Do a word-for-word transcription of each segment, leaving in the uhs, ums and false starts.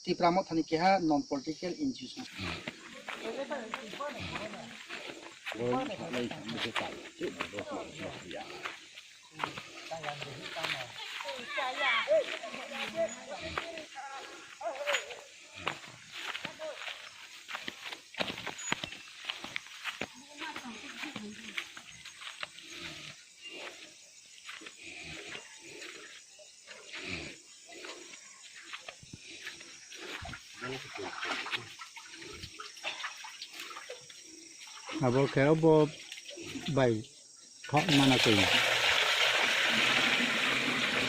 Tipra Mothani keha non political N G O. Abo khe obo bai kha mana twi.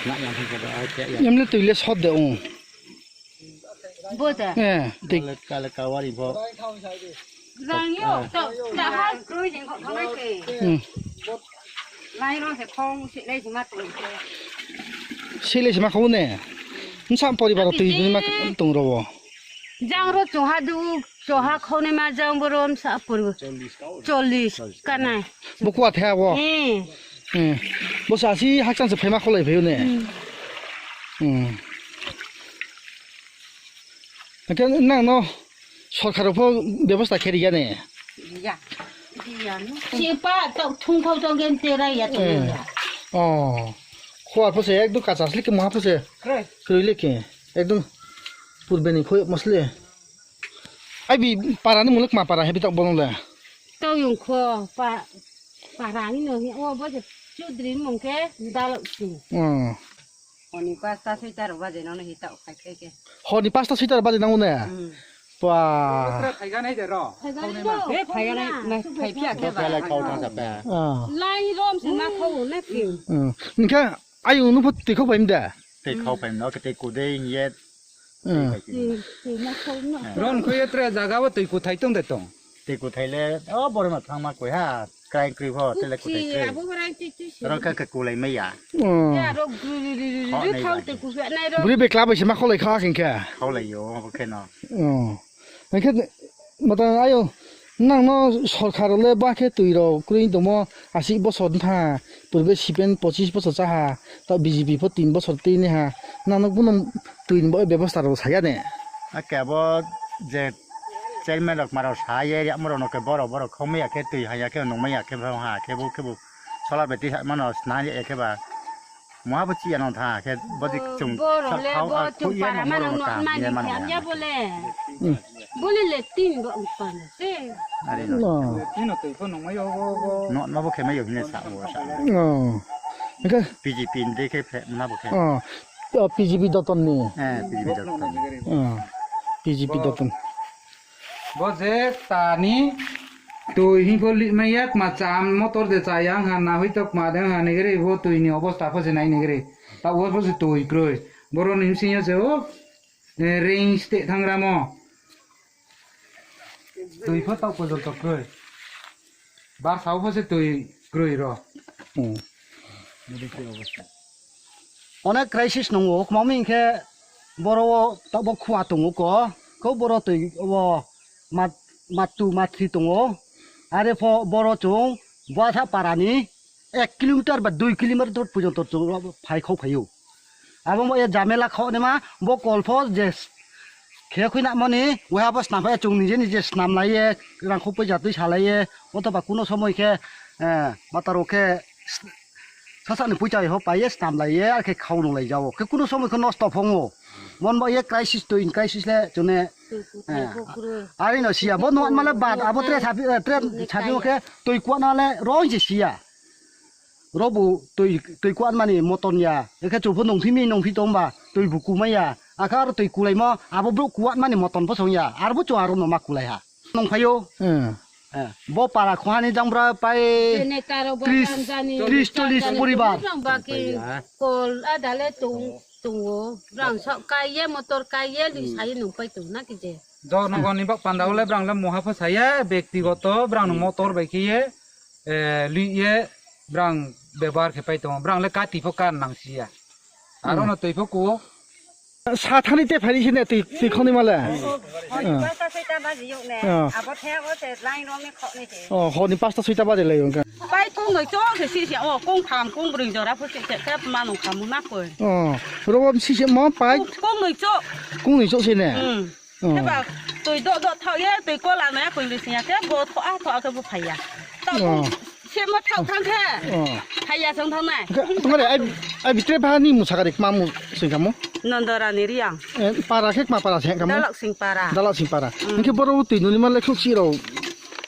Na yang khe ba ai khe ya. Emle twi le sot de ung. Bo da. Eh, twi. Kale, kale kawari bo. Rang yo, to, ta ha kroi jeng kho khamai ke. Hmm. Lai rong se khong se lai se ma tong se. Se lai se ma khong ne. Nsa poribar twi ni ma tong ro bo. Jang ro choha du, choha khone ma jang borom sa pur. Chollis kanai. Bo kuat he abo. Eh. Eh. Bo sa si hakchan se phema kholai phayo ne. Hmm. Hmm. Hingke nang no sorkar pho bebosta khe riya ne. Riya. Riya no. Si pa to thung khau to gen te ra ya to. Eh. Ya. Oh. Khua pho se ekdum kacha slik ma pho se. Kroi. Kroi le ke. Ekdum purbe ni khoi mosle. Ai bi para ni muluk ma para he bi tok bolong le. To yung kho pa para ni no he o bo je chudri mong ke dal si. Hmm. Honi pasta soita rok baje nono hita ukhai khe khe. Honi pasta soita rok baje nango ne? Hmm. Ba. Phaiganai de ro. Phaiganai de ro. Eh, phaiganai, na, phai phiya khe ba. Phaiganai khau thang sa pa. Ah. Lai rom se ma khau na phi. Hmm. Ningkhe ayung nu phut twi khau phaim da? Twi khau phaim no, twi kudei ye. Hmm. Twi, twi ma khau no. Ron khoi ye tre jaga o twi kuthai tong de tong. Twi kuthai le, o borok no thangma koi ha. Krai kri pho, tele kutai kri. Abo borai twi twi si. Oro kha kha kulai maya. Oh. Ya, ro gru ri ri ri ri. Hok ri nai thau bai. Twi kuphia nai ro. Bwrwi bai kla bai se ma kholai kha hingkhe. Kholai yo, obo khe no. Oh. Hingkhe mata ayo nang no sorkar le ba khe twi rok kwrwi tongmo asik bosor wngkha. Purbe sipen pochis bosor cha ha. Ta B J P pho tin bosor twi ni ha. Nang no kunu twi ni bo bebosta rok saya ne. Ake abo je chairman rok maro sa ye, ya moro no ke boro boro khomya khe twi haya khe nungmaya khe bo ha khe bo khe bo solar battery ha mano sna ya khe ba. Mo ha bo chi ya no tha khe bo dik chung boro sa le khau bo a chung khu ye para no mano moro no no ta mani ye mano ya ya. Bole. Hmm. Bole le tin bo pan se. Ari no. No. Tino twi pho nungmai yo bo bo. No, no bo khe mai yo hine sa bo sa. Oh. Hingke P G P ni de khe phe na bo khe. Oh. Oh, P G P Doton ni. Eh, P G P Doton ni. Oh, P G P Doton. Bo je tani twi hing pho li mai yak ma cham motor de cha yang ha na hui tok ma de ha ni gre bo twi ni obosta pho je nai ni gre. Ta wo pho je twi kroi. Boro ni sing yo je o, eh, ring ste thang ramo. Twi pho tok pojol tok kroi. Bar sao pho se twi kroi ro. Hmm. Onek crisis nungo, kwmami hinkhe boro o tabok khua tongo ko, ko boro twi o mat, mattu matri tongo, are pho boro chwng Buatha parani ek kilometer ba dui kilometer porjonto chwng phai khok phaio. Abo mo e jamela khok nima bo kolpho je khe khui na mani, uha bo snam phai chwng nije nije snam laiye, rang khok pui jatwi salaiye, otoba kuno somoi khe, eh, mataro khe Sasani puicha ho paiye stam laiye, ar khe khau nung lai jao. Khe kuno somoi khe nosto phongo. Mon ba ye crisis to in crisis le chune. Eh. Ari no siya, bo nuan male bad, abo tre sapi, eh, tre sapi khe tui kuat na le rong je siya. Robu tui, tui kuat mani moton ya. Ekhe chubu nung phimi nung phi tong ba, tui bu kumai ya. Akha aro tui kulai mo, abo bro kuat mani moton bo song ya. Ar bo chwa aro no ma kulai ha. Nung phaio. Hmm. Eh, bo para khwani jangbra pai tris, tris, chollis poribar. Rang ba ki kol ada le tung, tungo. Rang sa kaiye, motor kaiye, li sai nung pai tung na ki je. Jonogoni bak panda ole brang le moha pho saya, bektigoto brang no motor bai kiye, eh, li ye brang bebohar khe pai tongo. Brang le kati pho kan nang siya. Aro no twi pho kuo. Sa thani te phai sini twi, twi khoni male. Honi pasta soita baji yok ne. Ah. Abo the abo se line rong ni khok ni se. Oh, honi pasta soita baji lai wngkha. Pai kong noi chok se si si, oh, kong tham, kong bring jora pho se se, se manung khamu na koi. Oh, robo si se mo pai. Kong, kong noi chok. Kong noi chok se ne. Hmm. Oh. Heba, twi do do thau ye, twi kola na koi le siya ke, bo tho a, tho a ke bo phai ya. Ta bo. Oh. Se mo thang thang khe. Oh. Haiya song thang nai. Khe, tongmani ai, ai bitre ba ni musa gari ma mu sing kamo? Nondorani Riang. Eh, para khe ma para se kamo? Dalok sing para. Dalok sing para. Mm. Hingke boro twi nuni ma lekhuk si ro.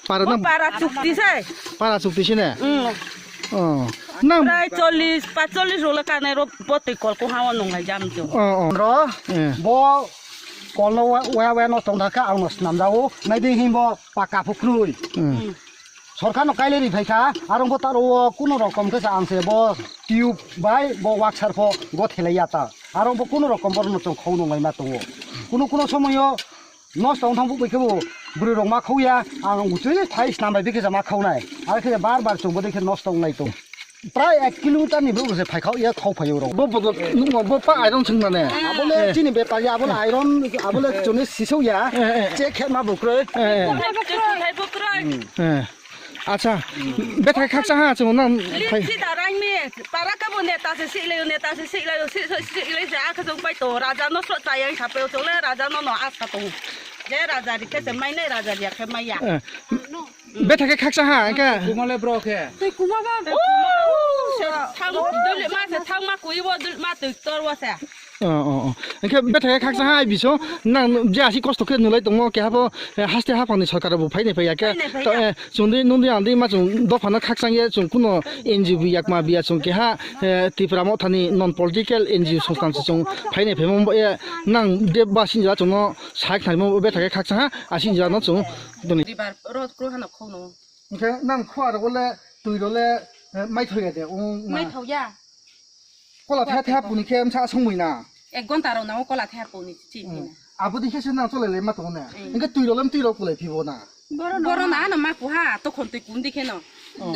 Para. Bo na para chukti se. Para chukti se ne? Mm. Oh. Nang prai chollish, pachchollish ro le kanai ro bo twi kol ko hawa nong lai jam jo. Oh, oh. Ro. Eh. Bo kol no wa, wa, wa no tong thaka ang no snam jago. Nai di himbo paka phukrui. Mm. Sorkar no kailai ri phaikha, arong bo taro o kuno rokom khe sa ang se bo tube bai bo waksar pho go thelai ya ta. Arong bo kuno rokom bor no chong khau nung lai ma tongo. Kuno kuno somoyo nosto wng thang buk bai khe bo bwrwi rok ma khau ya, ang utui thai snam bai bikhe ma khau nai. Ar khe bar bar chong bo dei khe nosto wng lai tong. Prai ek kilometer ni bwrwi se phai khau ya khau phai rok. Bo bo nung bo pa iron sing mane. Abo le chini bepari, abo le iron, abo le chuni sisau ya. Eh, eh. Che khe ma bukroi. Eh, eh. Hai bukroi. Eh. Acha, bethai khaksa ha, chwng nang phai. Litsi da rang mi, para ka bo neta se si le, neta se si le, si, si, si le se, a ka jong pai to, raja no sro cha yang sa pe, chwng le raja no no a sa to. Je raja ri khe se mai nai, raja ri khe mai ya. Eh, bethai khe khaksa ha, ka. Kuma le bro khe. Tei kuma ba. Thang, dul ma se, thang ma kui bo, dul ma tui tor wa se. Oh, oh, oh. Hingke bethai khe khaksa hai biso, nang je asi kosto khe nulai tongo, keha bo, eh, haste haphangni sorkar bo phainai phaiya khe. Phainai phaiya. To, eh, chwngdi nungdi angdi ma chwng dophano khakchang ye chwng kuno N G O bi yakma biya chwng keha, eh, Tipra Mothani non political N G O songsthan se chwng phainai phaima bo ye nang de ba sinjra chwngno sak tharimo bethai khe khaksa ha, a sinjra no chwng doni. Ribar rot kro hano khono. Hingke nang khua rogo le, twi ro le, eh, mai thoya de, ung, ma. Mai thoya. Kola the the puni khe msa songmui na. Ek ghonta rok nango kola the puni chi. Hmm. Abo di khe se nang cholai lai ma tongo ne. Hmm. Hingke twi rok lem twi rok kulai phibo na. Boro na ano ma kuha tokhon twi kun di khe no. Oh.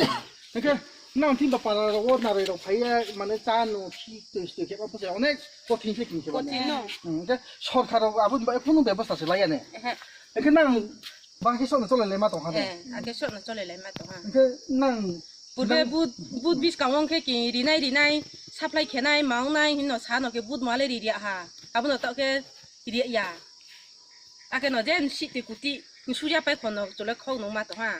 Hingke nang tin ba para rok o naroi rok phai ya mane cha no khi twi twi khe ba pose onek kothin se kin khe ba ne. Kothin no. Hmm, hingke sorkar rok abo ba kunu bebosta se lai ya ne. Ehe. Hingke nang ba khe sok no cholai lai ma tong ha ne. Eh, ake sok no cholai lai ma tong ha. Hingke nang Purbe nang bud, bud biskang wng khe ki rinai rinai, supply khenai, ma wngnai, hino sa no khe bud male ri ria ha. Abono to khe ri ya. Ake no jen si te kuti, suya pai khono chole khok no ma to ha.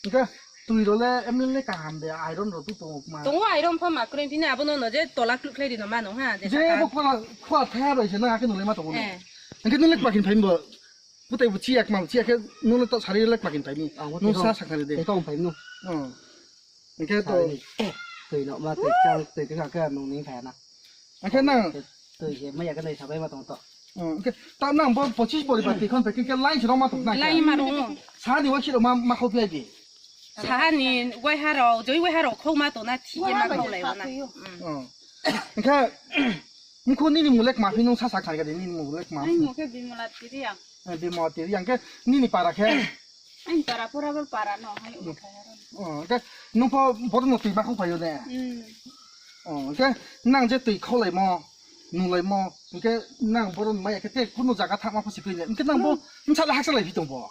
Hingke twi ro le M L A kaham de, iron ro tu tongo ma. Tongo iron pha ma kren tini abono no je tola kluk khlai ri no ma no ha, je je saka. Bo khola, khola thaya bai se na ake no le ma tongo no. Eh. Hingke no le pakin phain bo. Putai bo chiyak ma, chiyak khe nung le to sari lek pakin paimi. Ang bo nung tei sa kong, saknari de. Tei kong paimno. Oh. Hingke to. Sari. Tei no ma tei chang tei tei ka nung ning kaya na. Hingke nang. Tei, tei se maya ka nai sabai ma tong to. Oh, hingke ta nang bo pochis bori ba tei khon pe hingke line se rong ma tong na. Line ma rong. Sa ni wa si rong ma, ma khau pi ai bi. Sahani waiharok, joi waiharok khokma tongna thikhe ma khaulai wana. Oh. Hingkhe, mkhu nini mulek ma phino sa sa kharikha de, nini mulek ma. Ani mo khe Bimala Tiriang. Eh, Bimala Tiriang khe nini para khe? Ani para pura bor para no, hai uthai aro. Oh, hingkhe nung pho bodo no twi ma khok phaio de? Hmm. Oh, hingkhe nang je twi khaulaimo, nulaimo, hingkhe nang bodo maya khe te kunu jaga thangma pho sikri de. Hingkhe nang bo bwsala haksa lai phi tong bo.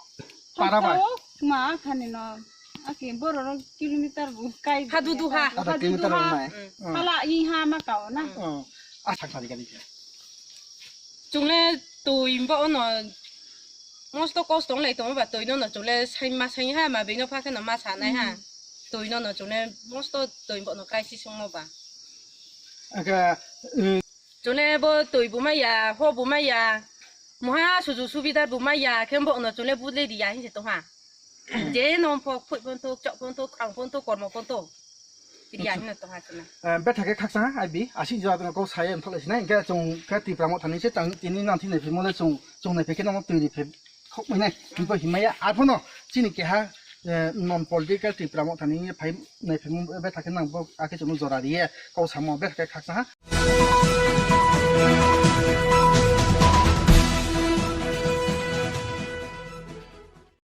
Para bai. Haksa o, ma khani no. Aki borok rok kilometer bo kai. Ha du du ha. Ada kilometer rok nai. Mm. Hala i ha ma kao na. Oh. A thang thani gari khe. Chungle twi bo ono mosto kosto wng lai tongo ba twi no no chungle sai ma sai ha ma bino pha khe no ma sa nai ha. Mm. Twi no no chungle mosto twi bo no crisis wngmo ba. Aga, eh, Chole bo twi bo maya, ho bo maya, moha sujuk subidar bo maya, khe bo no chole budle riya hinse tongha. Je no pho, phoi pon to, chok pon to, khang pon to, kormo pon to. Riya hino tongha chana. Eh, betha khe khaksa ha, abi, asik jora tongna kok saya mthok lai sinai, hingke chwng khe Tipra Mothani se tang, tini nang thik nai phimo le chwng, chwng nai phai khe nang twi ri phai khok mai nai, hingke himaya, arphono chini keha, eh, non political Tipra Mothani phai nai phai betha khe nang bo akhe chwngno jora riye, kok samo betha khe khaksa ha.